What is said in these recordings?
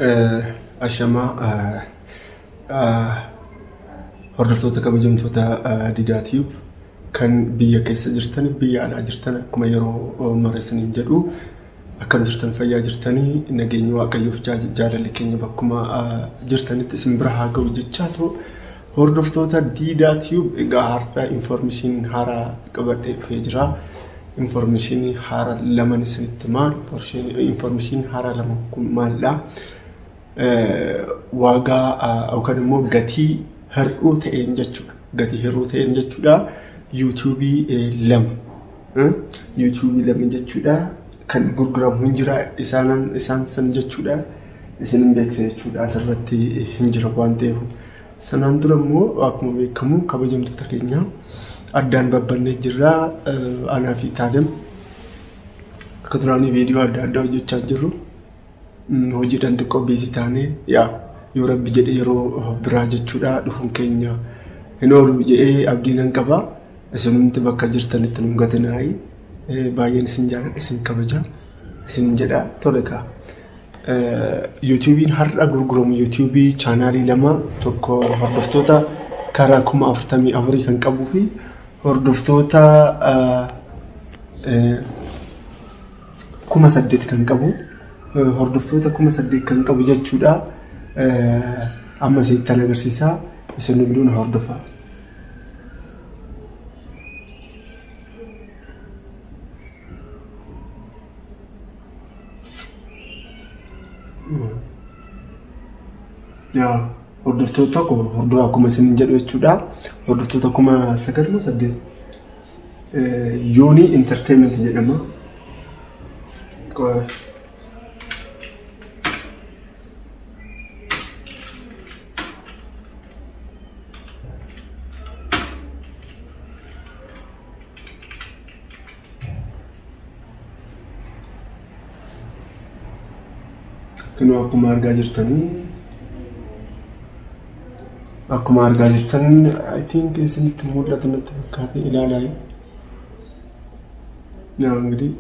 Ashamaa hordoftoota kabajamtoota Didaa Tube kan biyya keessa jirtan, biyya alaa jirtan, akkuma yeroo mara isiniin jedhu, akkam jirtan? Fayyaa jirtanii? Nageenyi Waaqayyoof jaalalli keenya bakkuma jirtanitti isin bira haa ga'u jechaa ta'u, hordoftoota Didaa Tube, egaa har'a information haaraa qabadhee dhufee jira. Information haaraa laman isinitti himaa. Information haaraa lama kun maalidha? Waagaa yookaan immoo gatii hir'uu ta'een jechuudha. Gatii hir'uu ta'een jechuudha. YouTubeii lama. YouTubeii lama jechuudha. Kan gurguramu hin jira, isaan san jechuudha. Isin hin beeksisa jechuudha. Asirratti hin jira waan ta'eef. Sanaan dura immoo akkuma beekamu, kabajamtoota keenya, addaan babbannee jirra. Anaa fi Taadem akka duraanii viidiyoo adda addaa hojjechaa jirru. Hojiidhaan xiqqoo busy taanee, yaa yoo Rabbi jedhe yeroo biraa jechuudha dhufuun keenya hin oolu jedhee abdii nan qaba. Isinumti bakka jirtanitti nu gatinaayi. Baay'een isin jaalladha, isin kabaja isin jedha. Tole kaa. YouTubeiin har'a gurguramu YouTubeii channelii lama, tokko hordoftoota karaa 44,000 kan qabuu fi hordoftoota 8,000 kan qabu. Hordoftoota 8,000 kan qabu jechuudha. Amma isinitti agarsiisaa, isin hunduu na hordofaa. Yaa hordoftoota tokko hordofaa, akkuma isin jedhu jechuudha. Hordoftoota 9,000 moo 8,000. Yoonii Entertainment jedhama. Kunoo akkuma argaa jirtan, I think isinitti mul'atu natti fakkaate, ilaalaa. Yaa እንግዲህ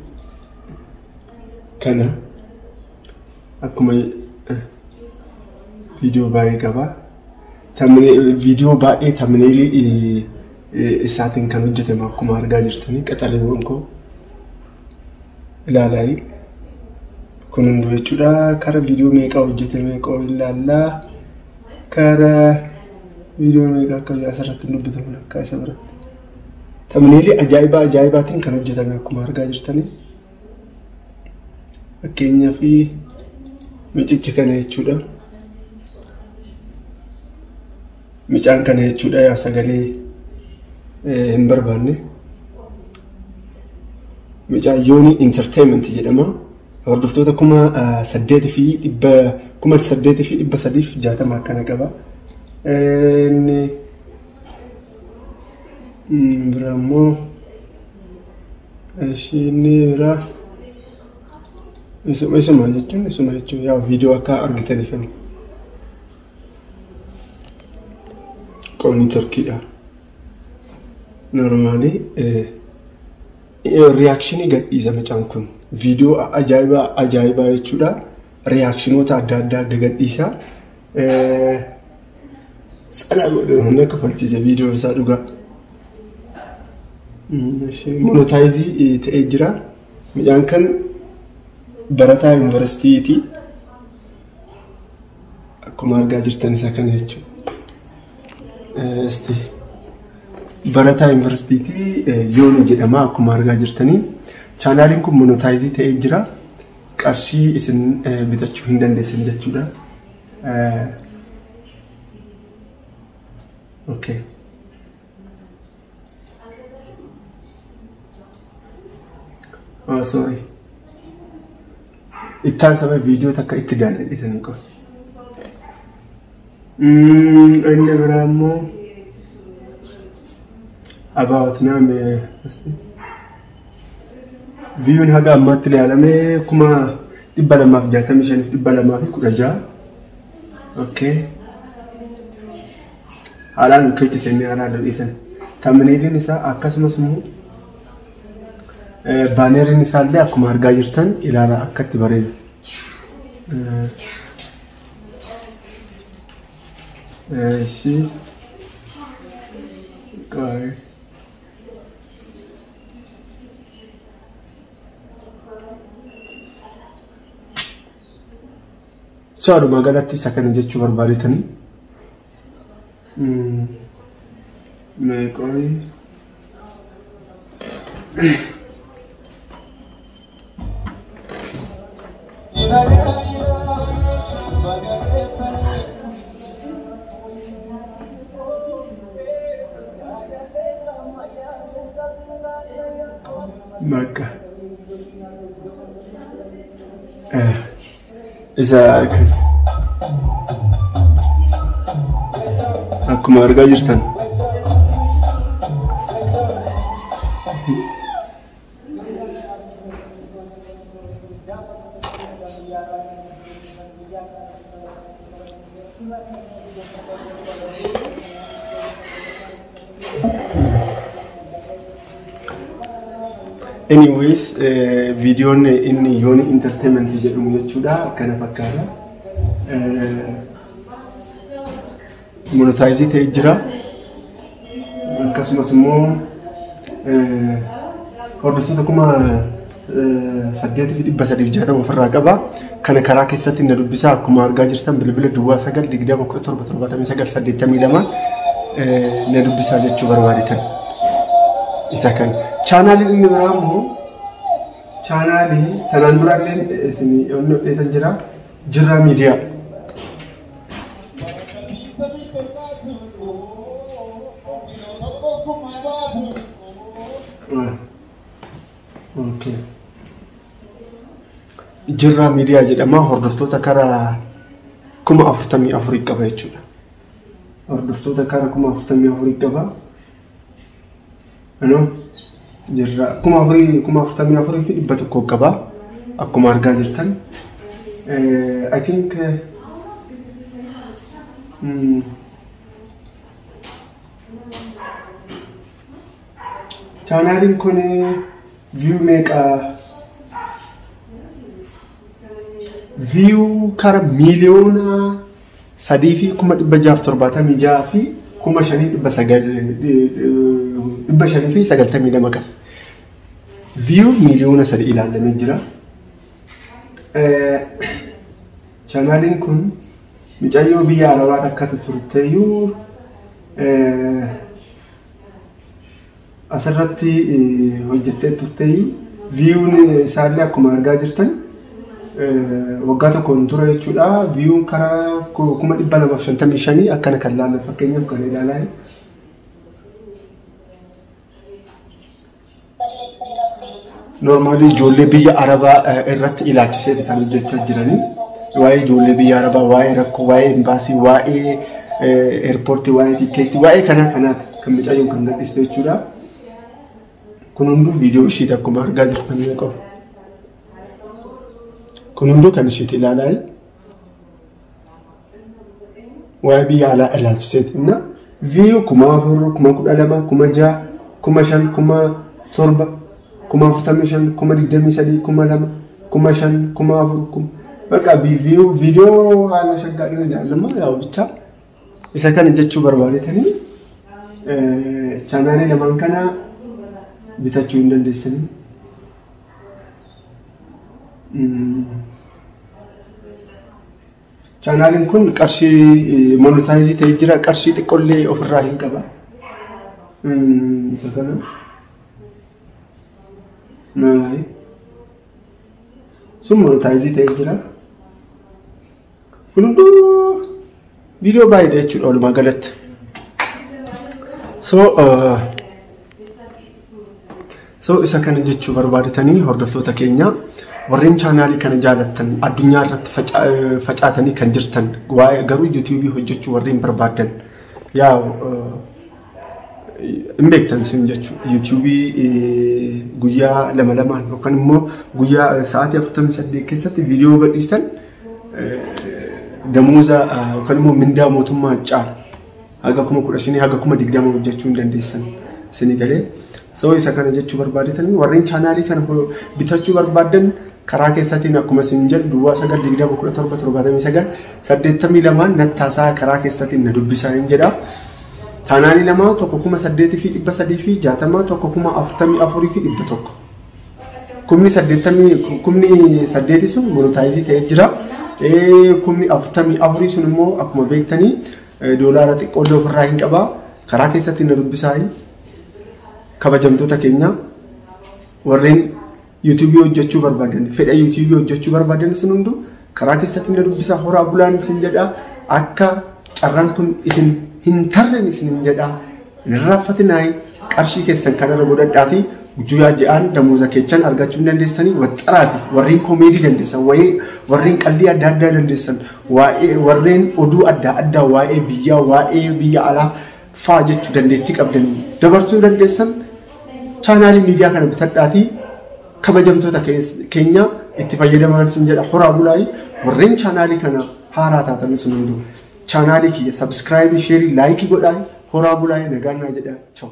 kana akkuma viidiyoo baay'ee qaba. Viidiyoo baay'ee thumbnailii isaatiin kan hojjetame akkuma argaa jirtanii, qaxaleewwan koo, ilaalaa. Kun hunduu jechuudha kara viidiyoo meeqaa hojjetame qoo ilaallaa, kara viidiyoo meeqa akka asirratti dubbatamu akka isa biratti. Thumbnailii ajaa'ibaa ajaa'ibaatiin kan hojjetame akkuma argaa jirtanii. Fakkeenyaaf micichi kana jechuudha. Micaan kana jechuudha, yaa sagalee hin barbaanne. Micaan Yoonii Entertainment jedhama. Hordoftoota 8,360 akkana qaba. Inni bira immoo, inni biraa isuma jechuun, isuma jechuun, yaa viidiyoo akka argitaniif qonni Turkiidha. Normally reactionii gadhiisa mucaan kun. Viidiyoo ajaa'ibaa ajaa'ibaa jechuudha. Reactionoota adda addaa gadhiisa. Tsalaa godhe, humna kafalchiise viidiyoo isaa dhugaa. Monetize ta'ee jira. Mucaan kan barataa yuunivarsiitiiti. Akkuma argaa jirtan isa kana jechuudha. Isti barataa yuunivarsiitiitii Yoonii jedhama akkuma argaa jirtanii. Channeliin kun monetize ta'ee jira. Qarshii isin bitachuu hin dandeessan jechuudha. Okay. Oh, sorry. Ittaan saba viidiyoo takka itti daanda'isanii qofa. Inni biraa immoo about name viewun haga ammaatti ilaalame 265,216. Okay. Haalaan keessa seennee haalaan dhiitan. Thumbnailiin isaa akkasumas immoo banneriin isaallee akkuma argaa jirtan, ilaalaa akkatti bareedu. Eeshi. Qoy. Walumaa galatti isa kana jechuu barbaadetanii. Mee qoy. Bakka. Isa kan akkuma argaa jirtan. Anyways, viidiyoon inni Yooni Entertainment jedhamu jechuudha. Kana fakkaata. Monetize ta'ee jira. Akkasumas immoo hordoftoota 8360 ofirraa qaba. Kana karaa keessatti na dubbisaa akkuma argaa jirtan bilbila 09 20 17 79 82 na dubbisaa jechuu barbaadetan. Isa kan. Chaanaaliin inni biraa immoo chaanaalii tanaan duraallee isin onnoo jira. Jirraa Miidiyaa. Okay. Jirraa Miidiyaa jedhama. Hordoftoota karaa 44,000 qaba jechuudha. Hordoftoota karaa 44,000 qaba. Anoo jirraa 44,100 qaba. Akkuma argaa jirtan. I think chaanaaliin kun view meeqa? View kara 3,676,592 qaba. View 3 million ilaalamee jira. Chaanaaliin kun mucayyoo biyya Arabaa takkatu turteeyyuu asirratti hojjettee turteeyyuu view'n isaallee akkuma argaa jirtan waggaa tokkoon dura jechuudha. View'n karaa 255,000 akkana kan laalan fakkeenyaaf kan ilaalaa. Normally ijoollee biyya Arabaa irratti ilaalchisee kan hojjechaa jiranii. Waa'ee ijoollee biyya Arabaa, waa'ee rakkoo, waa'ee imbaasii, waa'ee eerpoortii, waa'ee tikkeettii, waa'ee kanaa kanaati kan mucayyoon kan gadhiistu jechuudha. Kun hunduu viidiyoo ishiiti akkuma argaa jirtan ni qabu. Kun hunduu kan ishiiti ilaalaa. Waa'ee biyya alaa ilaalchiseeti. Inna view 4,000, 12,000, 6,000, 5,000, 7,000, 45,000, 23,000, 2,000, 5,000, 4,000, kuma. Bakka viidiyoo haala shaggaadhaan ilaalama yaa bichaa. Isa kana jechuu barbaadetanii chaanaalii lamaan kana bitachuu hin dandeessanii. Chaanaaliin kun qarshii monetize ta'ee jira. Qarshii xiqqoollee ofirraa hin qaba. Isa kana. Maali? Sun monetize ta'ee jira. Kun hunduu viidiyoo baay'eedha jechuudha walumaa galatti. So isa kana jechuu barbaadetanii hordoftoota keenya warreen chaanaalii kana jaalattan addunyaa irratti facaatanii kan jirtan waa'ee garuu yuutuubii hojjechuu warreen barbaadan yaa hin beektan isin jechuudha. Yuutuubii guyyaa lama lamaan yookaan immoo guyyaa sa'aatii 48 keessatti viidiyoo gadhiistan damuuza yookaan immoo mindaa mootummaa caala. Haga 15,000 haga 20,000 hojjechuu hin dandeessan isinii galee. So isa kana jechuu barbaadetanii warreen chaanaalii kana bitachuu barbaadan Karaa keessatiin akkuma isin jedhu duwwaa 9 20 17 79 82 nattaasaa karaa keessatiin na dubbisaa hin jedha. Chaanaalii lama tokko 8,360, tokko 44,100. Kumni saddeettamii kumni saddeeti sun monetize ta'ee jira. 44,000 sun immoo akkuma beektanii doolaara xiqqoollee ofirraa hin qabaa. Karaa keessatti na dubbisaa, kabajamtoota keenya warreen yuutuubii hojjechuu barbaadan, fedha yuutuubii hojjechuu barbaadan, isin hunduu karaa keessatti na dubbisaa. Horaa bulaan isin jedha. Akka carraan kun isin hin tarren isin hin jedha. Hin irraanfatinaa, qarshii keessan kanarra godhadhaatii guyyaa ji'aan damooza keechan argachuu hin dandeessanii. Waxxaraati warreen koomeedii dandeessan, waa'ee warreen qaldii adda addaa dandeessan, waa'ee warreen oduu adda addaa, waa'ee biyyaa, waa'ee biyya alaa faa jechuu dandeettii qabdan dabarsuu dandeessan, chaanaalii miidiyaa kana bitadhaatii kabajamtoota keenya itti fayyadamaan isin jedha. Horaa bulaayi. Warreen chaanaalii kana haaraa taatan isin hunduu chaanaalii kiyya subscribe, share, like godhaa. Horaa bulaayi, nagaan naa jedha. Ciao.